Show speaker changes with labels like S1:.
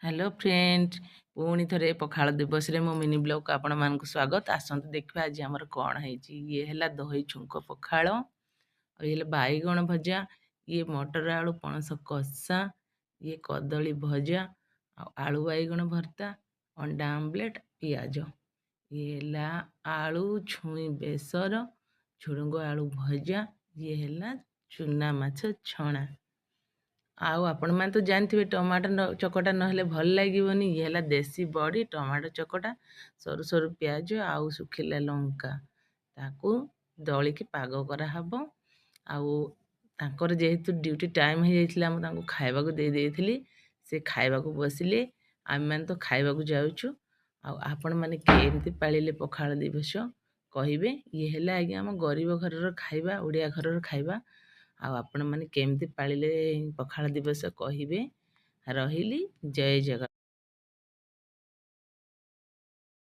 S1: Hello friend, ପୁଣି ଥରେ ପଖାଳ ଦିବସରେ ମୋ ମିନି ବ୍ଲଗ୍କୁ ଆପଣମାନଙ୍କୁ ସ୍ୱାଗତ। ଆସନ୍ତୁ ଦେଖିବା ଆଜି ଆମର କ'ଣ ହେଇଛି। ଇଏ ହେଲା ଦହି ଛୁଙ୍କ ପଖାଳ, ଆଉ ଇଏ ହେଲା ବାଇଗଣ ଭଜା, ଇଏ ମଟର ଆଳୁ ପଣସ କଷା, ଇଏ କଦଳୀ ଭଜା, ଆଉ ଆଳୁ ବାଇଗଣ ଭର୍ତ୍ତା, ଅଣ୍ଡା ଆମ୍ଲେଟ୍, ପିଆଜ। ଇଏ ହେଲା ଆଳୁ ଛୁଇଁ ବେସର, ଝୁଡ଼ୁଙ୍ଗ ଆଳୁ ଭଜା, ଇଏ ହେଲା ଚୁନା ମାଛ ଛଣା। ଆଉ ଆପଣମାନେ ତ ଜାଣିଥିବେ, ଟମାଟୋ ଚକଟା ନହେଲେ ଭଲ ଲାଗିବନି। ଇଏ ହେଲା ଦେଶୀ ବଡ଼ି ଟମାଟୋ ଚକଟା, ସରୁ ସରୁ ପିଆଜ ଆଉ ଶୁଖିଲା ଲଙ୍କା, ତାକୁ ଦଳିକି ପାଗ କରାହବ। ଆଉ ତାଙ୍କର ଯେହେତୁ ଡ୍ୟୁଟି ଟାଇମ୍ ହେଇଯାଇଥିଲା, ମୁଁ ତାଙ୍କୁ ଖାଇବାକୁ ଦେଇ ଦେଇଥିଲି। ସେ ଖାଇବାକୁ ବସିଲେ, ଆମେମାନେ ତ ଖାଇବାକୁ ଯାଉଛୁ। ଆଉ ଆପଣମାନେ କେମିତି ପାଳିଲେ ପଖାଳ ଦିବସ କହିବେ। ଇଏ ହେଲା ଆଜ୍ଞା ଆମ ଗରିବ ଘରର ଖାଇବା, ଓଡ଼ିଆ ଘରର ଖାଇବା। ଆଉ ଆପଣମାନେ କେମିତି ପାଳିଲେ ପଖାଳ ଦିବସ କହିବେ। ରହିଲି, ଜୟ ଜଗନ୍ନାଥ।